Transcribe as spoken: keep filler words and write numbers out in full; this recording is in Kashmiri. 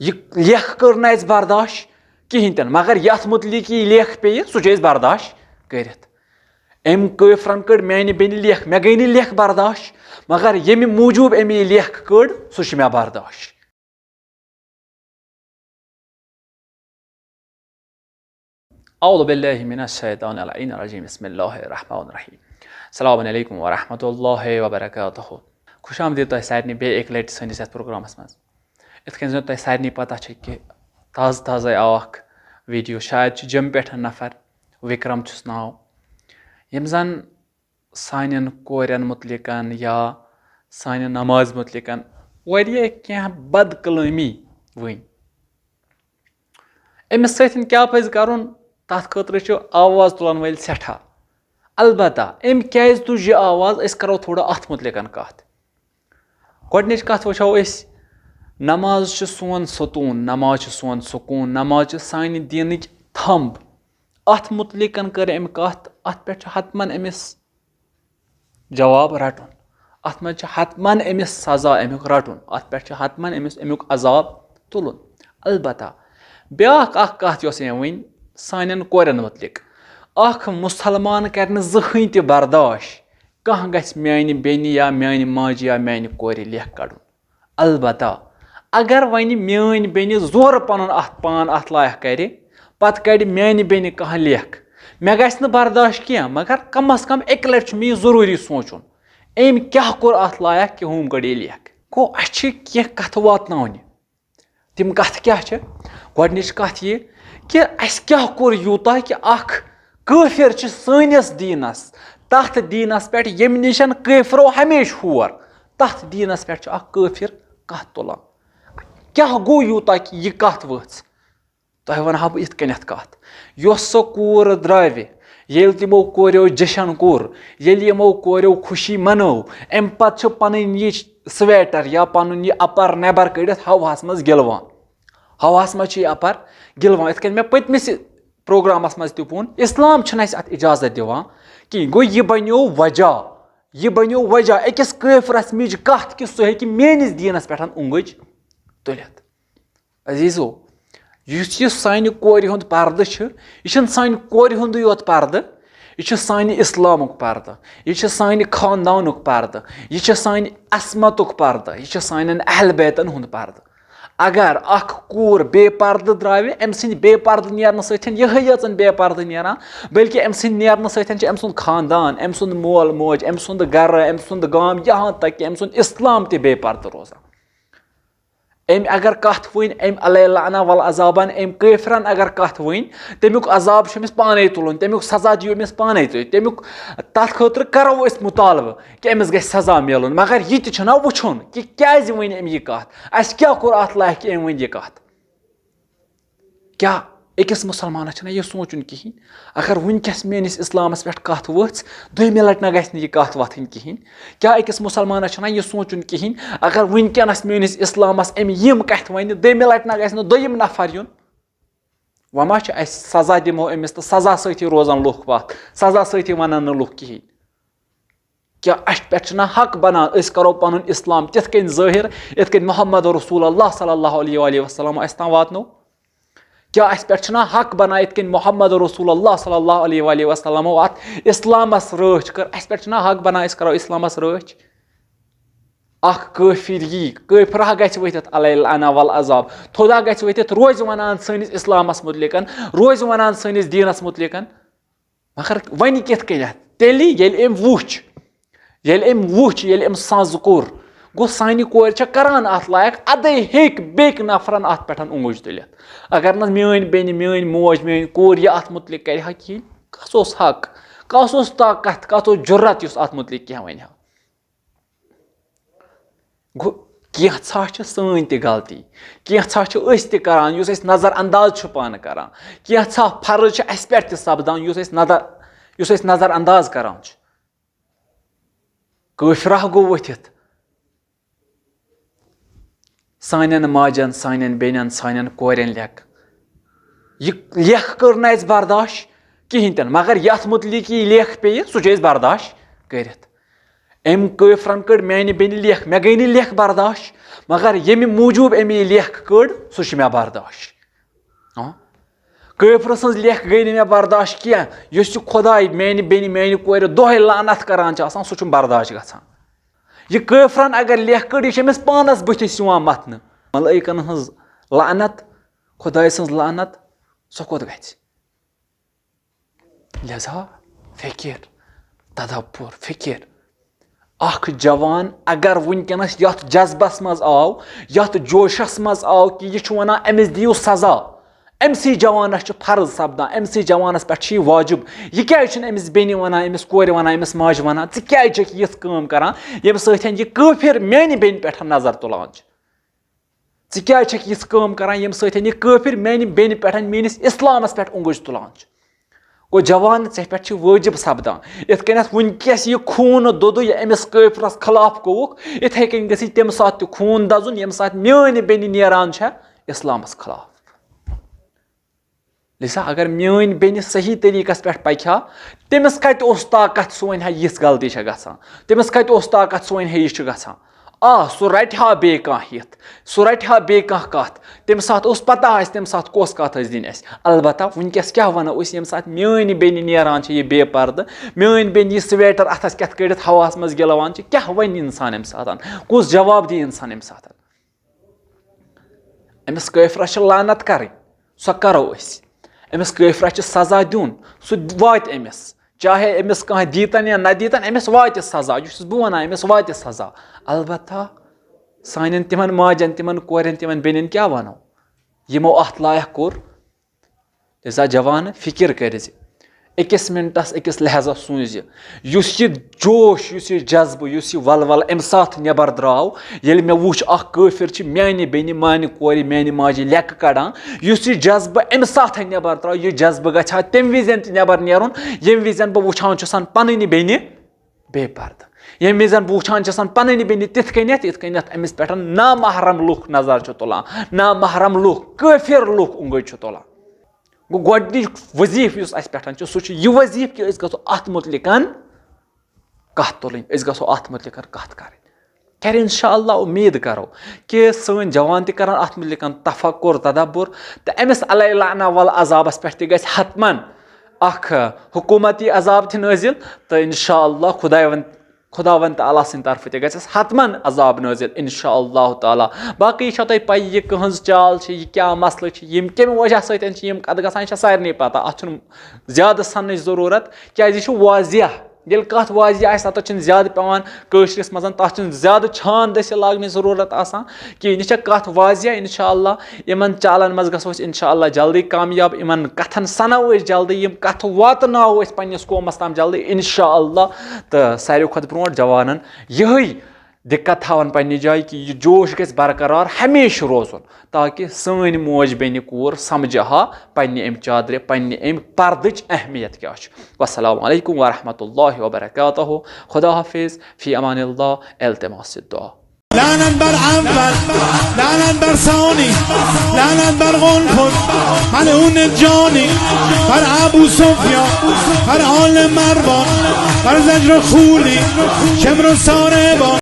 یہِ لیکھ کٔر نہٕ اَسہِ برداش کِہینۍ تہِ نہٕ، مگر یَتھ مُتعلِق یہِ لیکھ پیٚیہِ، سُہ چھِ أسۍ برداش کٔرِتھ۔ أمۍ کٲفرَن کٔر میانہِ بیٚنہِ لیکھ، مےٚ گٔے نہٕ لیکھ برداش، مگر ییٚمہِ موٗجوٗب أمۍ یہِ لیکھ کٔڑ، سُہ چھُ مےٚ برداش۔ اعوذ باللہ من الشیطان اللعین الرجیم۔ بسم اللہ الرحمن الرحیم۔ السلام علیکم ورحمۃ اللہ وبرکاتہ۔ خوش آمدید تۄہہِ سارنٕے بیٚیہِ اَکہِ لَٹہِ سٲنِس یَتھ پروگرامَس منٛز۔ یِتھ کٔنۍ زَن تۄہہِ سارنٕے پَتہ چھِ کہِ تازٕ تازَے آو اَکھ ویٖڈیو، شاید چھُ جوٚمہِ پٮ۪ٹھ نفر، وِکرم چھُس ناو، یِم زَن سانٮ۪ن کورٮ۪ن مُتعلِقَن یا سانٮ۪ن نماز مُتعلِقَن واریاہ کینٛہہ بد کلٲمی ؤنۍ۔ أمِس سۭتۍ کیٛاہ پَزِ کَرُن؟ تَتھ خٲطرٕ چھُ آواز تُلَن وٲلۍ سٮ۪ٹھاہ۔ البتہ أمۍ کیٛازِ تُج یہِ آواز، أسۍ کَرو تھوڑا اَتھ مُتعلِقَن کَتھ۔ گۄڈٕنِچ کَتھ وٕچھو أسۍ، نماز چھُ سون ستوٗن، نماز چھُ سون سکوٗن، نماز چھِ سانہِ دیٖنٕچ تھمب۔ اَتھ مُتعلِقَن کٔر أمۍ کَتھ، اَتھ پٮ۪ٹھ چھُ حتماً أمِس جواب رَٹُن۔ اَتھ منٛز چھُ حتماً أمِس سزا اَمیُک رَٹُن۔ اَتھ پٮ۪ٹھ چھُ حتماً أمِس اَمیُک عذاب تُلُن۔ البتہ بیٛاکھ اَکھ کَتھ یۄس أمۍ ؤنۍ سانٮ۪ن کورٮ۪ن مُتعلِق، اَکھ مُسلمان کَرِ نہٕ زٕہٕنۍ تہِ برداش کانٛہہ گژھِ میٛانہِ بیٚنہِ یا میٛانہِ ماجہِ یا میٛانہِ کورِ لیکھ کَڑُن۔ البتہ اگر وۄنۍ میٛٲنۍ بیٚنہِ زورٕ پَنُن اَتھ پان اَتھ لایق کَرِ، پَتہٕ کَڑِ میٛانہِ بیٚنہِ کانٛہہ لیکھ، مےٚ گژھِ نہٕ برداش کینٛہہ، مگر کم از کم اَکہِ لَٹہِ چھُ مےٚ یہِ ضروٗری سونٛچُن، أمۍ کیٛاہ کوٚر اَتھ لایق کہِ ہُم کٔڑ یہِ لیکھ۔ گوٚو، اَسہِ چھِ کینٛہہ کَتھٕ واتناونہِ۔ تِم کَتھٕ کیٛاہ چھِ؟ گۄڈٕنِچ کَتھ یہِ کہِ اَسہِ کیٛاہ کوٚر یوٗتاہ کہِ اَکھ کٲفِر چھِ سٲنِس دیٖنَس، تَتھ دیٖنَس پٮ۪ٹھ ییٚمہِ نِش کٲفرو ہمیشہِ ہور، تَتھ دیٖنَس پٮ۪ٹھ چھُ اَکھ کٲفِر کَتھ تُلان۔ کیٛاہ گوٚو یوٗتاہ کہِ یہِ کَتھ ؤژھ؟ تۄہہِ وَنہٕ ہا بہٕ یِتھ کٔنٮ۪تھ کَتھ۔ یۄس سۄ کوٗر درٛاوِ، ییٚلہِ تِمو کورٮ۪و جشن کوٚر، ییٚلہِ یِمو کورٮ۪و خوشی منٲو، اَمہِ پَتہٕ چھِ پَنٕنۍ یہِ سویٹر یا پَنُن یہِ اَپَر نٮ۪بر کٔڑِتھ ہواہَس منٛز گِلوان۔ ہواہَس منٛز چھِ یہِ اَپَر گِلوان۔ یِتھ کٔنۍ مےٚ پٔتمِس پروگرامَس منٛز تہِ ووٚن، اِسلام چھُنہٕ اَسہِ اَتھ اِجازت دِوان کِہیٖنۍ۔ گوٚو، یہِ بَنیو وجہ، یہِ بَنیو وجہ أکِس کٲفرَس مِج کَتھ کہِ سُہ ہیٚکہِ میٛٲنِس دیٖنَس پٮ۪ٹھ اونٛگٕج تُلِتھ۔ عزیزو، یُس یہِ سانہِ کورِ ہُنٛد پردٕ چھُ، یہِ چھُنہٕ سانہِ کورِ ہُنٛدُے یوت پردٕ، یہِ چھُ سانہِ اِسلامُک پردٕ، یہِ چھُ سانہِ خاندانُک پردٕ، یہِ چھُ سانہِ عصمتُک پردٕ، یہِ چھُ سانٮ۪ن اہل بیتن ہُنٛد پردٕ۔ اگر اکھ کوٗر بے پردٕ درٛاوِ، أمۍ سٕنٛدِ بے پردٕ نیرنہٕ سۭتۍ چھَنہٕ یِہے یٲژَن بے پردٕ نیران، بلکہِ أمۍ سٕنٛدِ نیرنہٕ سۭتۍ چھُ أمۍ سُنٛد خاندان، أمۍ سُنٛد مول موج، أمۍ سُنٛد گرٕ، أمۍ سُنٛد گام، یہاں تک کہ أمۍ سُنٛد اِسلام تہِ بے پردٕ روزان۔ أمۍ اگر کَتھ ؤنۍ، أمۍ علیہ لعنہ والعذابن، أمۍ کٲفرن اگر کَتھ ؤنۍ، تَمیُک عذاب چھُ أمِس پانَے تُلُن، تَمیُک سزا دِیِو أمِس پانَے تُہۍ۔ تَمیُک، تَتھ خٲطرٕ کَرو أسۍ مُطالبہٕ کہِ أمِس گژھِ سزا میلُن، مگر یہِ تہِ چھُنہ وٕچھُن کہِ کیٛازِ ؤنۍ أمۍ یہِ کَتھ، اَسہِ کیٛاہ کوٚر اَتھ لایق کہِ أمۍ ؤنۍ یہِ کَتھ۔ کیٛاہ أکِس مُسلمانَس چھُنہ یہِ سونٛچُن کِہیٖنۍ؟ اگر وٕنکیٚس میٛٲنِس اِسلامَس پٮ۪ٹھ کَتھ ؤژھ، دوٚیمہِ لَٹہِ نہ گژھِ نہٕ یہِ کَتھ وۄتھٕنۍ کِہیٖنۍ؟ کیٛاہ أکِس مُسلمانَس چھُنہ یہِ سونٛچُن کِہیٖنۍ؟ اگر وٕنکیٚنَس میٛٲنِس اِسلامَس أمۍ یِم کَتھِ وَنہِ، دوٚیمہِ لَٹہِ نہ گژھِ نہٕ دوٚیِم نفر یُن؟ وۄنۍ ما چھُ اَسہِ سزا دِمو أمِس تہٕ سزا سۭتی روزَن لُکھ پَتھ، سزا سۭتی وَنَن نہٕ لُکھ کِہیٖنۍ؟ کیٛاہ اَسہِ پٮ۪ٹھ چھُنہ حق بنان أسۍ کَرو پَنُن اِسلام تِتھ کٔنۍ ظٲہِر، یِتھ کٔنۍ محمد رسول اللہ صلی اللہ علیہ وآلہ وسلم اَسہِ تام واتنو؟ کیٛاہ اَسہِ پٮ۪ٹھ چھُنہ حق بنان یِتھ کٔنۍ محمد رسول اللہ صلی اللہ علیہ وآلہ وسلمو اَتھ اِسلامَس رٲچھ کٔر؟ اَسہِ پٮ۪ٹھ چھُنہ حق بنان أسۍ کَرو اِسلامَس رٲچھ؟ اَکھ کٲفِر یی، کٲفرہ گژھِ ؤتھِتھ علیہ لعنہ والعذاب، تھوٚدا گژھِ ؤتھِتھ، روزِ وَنان سٲنِس اِسلامَس مُتعلِقَن، روزِ وَنان سٲنِس دیٖنَس مُتعلِقَن۔ مگر وۄنۍ کِتھ کٔنٮ۪تھ؟ تیٚلہِ ییٚلہِ أمۍ وُچھ، ییٚلہِ أمۍ وُچھ، ییٚلہِ أمۍ سَنٛز کوٚر، گوٚو سانہِ کورِ چھےٚ کَران اَتھ لایق، اَدَے ہیٚکۍ بیٚکۍ نفرَن اَتھ پٮ۪ٹھ اونٛگُج تُلِتھ۔ اگر نہٕ میٛٲنۍ بیٚنہِ، میٛٲنۍ موج، میٛٲنۍ کوٗر یہِ اَتھ مُتعلِق کَرِ ہا کِہیٖنۍ، کَس اوس حق، کَس اوس طاقت، کَس اوس جُرت یُس اَتھ مُتعلِق کینٛہہ وَنہِ ہا؟ گوٚو، کینٛژھا چھِ سٲنۍ تہِ غلطی، کینٛژھا چھِ أسۍ تہِ کَران یُس أسۍ نظر انداز چھُ پانہٕ کَران، کینٛژھا فرض چھِ اَسہِ پٮ۪ٹھ تہِ سَپدان یُس أسۍ نظر، یُس أسۍ نظر انداز کَران چھِ۔ کٲفرہ گوٚو ؤتھِتھ سانٮ۪ن ماجن، سانٮ۪ن بیٚنٮ۪ن، سانٮ۪ن کورٮ۪ن لیکھ۔ یہِ لیکھ کٔر نہٕ اَسہِ برداش کِہیٖنۍ تہِ نہٕ، مگر یَتھ مُتعلِق یہِ لیکھ پیٚیہِ، سُہ چھِ أسۍ برداش کٔرِتھ۔ أمۍ کٲفرَن کٔڑ میٛانہِ بیٚنہِ لیکھ، مےٚ گٔے نہٕ لیکھ برداش، مگر ییٚمہِ موٗجوٗب أمۍ یہِ لیکھ کٔڑ، سُہ چھُ مےٚ برداش۔ ہاں؟ کٲفرٕ سٕنٛز لیکھ گٔے نہٕ مےٚ برداش کینٛہہ۔ یُس یہِ خۄداے میٛانہِ بیٚنہِ، میٛانہِ کورِ دۄہَے لعنت کَران چھِ آسان، سُہ چھُنہٕ برداش گژھان۔ یہِ کٲفرَن اگر لیکھ کٔڑ، یہِ چھِ أمِس پانَس بٕتھِس یِوان مَتھنہٕ۔ ملٲیکَن ہٕنٛز لعنت، خۄداے سٕنٛز لعنت، سۄ کوٚت گژھِ؟ لہذا فکر، تدبر، فکر۔ اکھ جوان اگر وٕنکیٚنس یتھ جذبس منٛز آو، یتھ جوشس منٛز آو کہِ یہِ چھُ ونان أمِس دِیِو سزا، أمۍ سٕے جوانس چھُ فرض سپدان، أمۍ سٕے جوانس پٮ۪ٹھ چھُ یہِ واجب۔ یہِ کیازِ چھُنہٕ أمِس بیٚنہِ ونان، أمِس کورِ ونان، أمِس ماجہِ ونان، ژٕ کیازِ چھکھ یِژھ کٲم کران، ییٚمہِ سۭتۍ یہِ کٲفر میانہِ بیٚنہِ پٮ۪ٹھ نظر تُلان چھُ؟ ژٕ کیازِ چھکھ یِژھ کٲم کران، ییٚمہِ سۭتۍ یہِ کٲفر میانہِ بیٚنہِ پٮ۪ٹھ، میٲنِس اسلامس پٮ۪ٹھ اونٛگج تُلان چھُ؟ گوٚو جوان، ژےٚ پٮ۪ٹھ چھُ وٲجب سپدان۔ یِتھ کٔنٮ۪تھ وٕنکیٚس یہِ خوٗن دوٚدُے أمِس کٲفرس خلاف گوٚوُکھ، یِتھے کٔنۍ گژھِ تمہِ ساتہٕ تہِ خوٗن دزُن، ییٚمہِ ساتہٕ میٲنۍ بیٚنہِ نیران چھےٚ اسلامس خلاف۔ لِسا، اگر میٲنۍ بیٚنہِ صحیح طریٖقس پٮ۪ٹھ پکہِ ہا، تٔمِس کتہِ اوس طاقت سُہ ونہِ ہا یِژھ غلطی چھےٚ گژھان؟ تٔمِس کتہِ اوس طاقت سُہ ونہِ ہا یہِ چھُ گژھان؟ آ، سُہ رٹہِ ہا بیٚیہِ کانٛہہ یِتھ، سُہ رٹہِ ہا بیٚیہِ کانٛہہ کتھ۔ تمہِ ساتہٕ اوس پتہ اَسہِ تمہِ ساتہٕ کۄس کتھ ٲس دِنۍ اَسہِ۔ البتہ وٕنکیٚس کیٛاہ ونو أسۍ، ییٚمہِ ساتہٕ میٲنۍ بیٚنہِ نیران چھِ یہِ بے پردٕ، میٲنۍ بیٚنہِ یہِ سویٹر اتھس کٮ۪تھ کٔڑِتھ ہوہس منٛز گِلوان چھِ، کیٛاہ ونہِ انسان امہِ ساتہٕ؟ کُس جواب دِیہِ انسان امہِ ساتہٕ؟ أمِس کٲفرس چھِ لعنت کرٕنۍ، سۄ کرو أسۍ۔ أمِس کٲفرس چھِ سزا دیُن، سُہ واتہِ أمِس۔ چاہے أمِس کانٛہہ دیٖتن یا نہ دیٖتن، أمِس واتہِ سزا۔ یہِ چھُس بہٕ ونان، أمِس واتہِ سزا۔ البتہ سانٮ۪ن تِمن ماجن، تِمن کورٮ۪ن، تِمن بیٚنٮ۪ن کیٛاہ ونو، یِمو اتھ لایق کوٚر؟ لہذا جوان، فکر کٔرۍ زِ أکِس منٹس، أکِس لحظس سوٗنچ زِ یُس یہِ جوش، یُس یہِ جذبہٕ، یُس یہِ ولول امہِ ساتہٕ نٮ۪بر درٛاو، ییٚلہِ مےٚ وُچھ اکھ کٲفر چھِ میانہِ بیٚنہِ، میانہِ کورِ، میانہِ ماجہِ لیٚکہٕ کڑان، یُس یہِ جذبہٕ امہِ ساتہٕ نٮ۪بر درٛاو، یہِ جذبہٕ گژھِ ہا تمہِ وِزٮ۪ن تہِ نٮ۪بر نیرُن، ییٚمہِ وِزٮ۪ن بہٕ وُچھان چھُسن پنٕنۍ بیٚنہِ بے پردٕ۔ ییٚمہِ وِزٮ۪ن بہٕ وٕچھان چھُسن پنٕنۍ بیٚنہِ تِتھ کٔنٮ۪تھ، یِتھ کٔنٮ۪تھ أمِس پٮ۪ٹھ نامحرم لُکھ نظر چھُ تُلان، نامحرم لُکھ، کٲفر لُکھ اونٛگٕج چھُ تُلان۔ گوٚو گۄڈٕنیُک وظیٖفہٕ یُس اَسہِ پٮ۪ٹھ چھُ، سُہ چھُ یہِ وظیٖفہٕ کہِ أسۍ گژھو اَتھ مُتعلِقَن کَتھ تُلٕنۍ، أسۍ گژھو اَتھ مُتعلِقَن کَتھ کَرٕنۍ۔ خیر، انشاءاللہ اُمید کَرو کہِ سٲنۍ جوان تہِ کَرَن اَتھ مُتعلِقَن تفکر، تدبر، تہٕ أمِس علیہ لعنہ وَل عذابَس پٮ۪ٹھ تہِ گژھِ حتماً اَکھ حکوٗمتی عذاب تہِ نٲزِل، تہٕ انشاءاللہ خداوند خداوند تعالیٰ سٕنٛدِ طرفہٕ تہِ گژھٮ۪س حتماً عذاب نٲزِل انشاءاللہ تعالیٰ۔ باقٕے چھو تۄہہِ پَیی یہِ کٕہٕنٛز چال چھِ، یہِ کیٛاہ مسلہٕ چھِ، یِم کَمہِ وجہ سۭتۍ چھِ یِم کَتھٕ گژھان، یہِ چھےٚ سارنٕے پَتہ۔ اَتھ چھُنہٕ زیادٕ سَننٕچ ضروٗرت، کیٛازِ یہِ چھُ واضح۔ ییٚلہِ کَتھ واضح آسہِ، تَتھ چھُنہٕ زیادٕ پٮ۪وان کٲشرِس منٛز، تَتھ چھُنہٕ زیادٕ چھان دٔسِل لاگنٕچ ضروٗرت آسان کِہیٖنۍ۔ یہِ چھےٚ کَتھ واضح۔ انشاءاللہ یِمَن چالَن منٛز گژھو أسۍ انشاءاللہ جلدی کامیاب، یِمَن کَتھَن سَنو أسۍ جلدی، یِم کَتھٕ واتناوو أسۍ پنٛنِس قومَس تام جلدی انشاءاللہ۔ تہٕ ساروی کھۄتہٕ برونٛٹھ جوانَن یِہٕے دِقت تھاوان پنٛنہِ جایہِ کہِ یہِ جوش گژھِ برقرار ہمیشہِ روزُن، تاکہِ سٲنۍ موج بیٚنہِ کوٗر سمجھِ ہا پنٛنہِ اَمہِ چادرِ، پنٛنہِ اَمہِ پردٕچ اہمیت کیٛاہ چھِ۔ والسلام علیکم ورحمۃ اللہ وبرکاتہ۔ خدا حافظ، فی امان اللہ، التماس دعا۔ لعنت بر اول، لعنت بر ثانی، لعنت بر قنفذ، ملعون جانی، بر ابو سفیان، بر آل مروان، بر زجر و خولی، شمر و ساربان،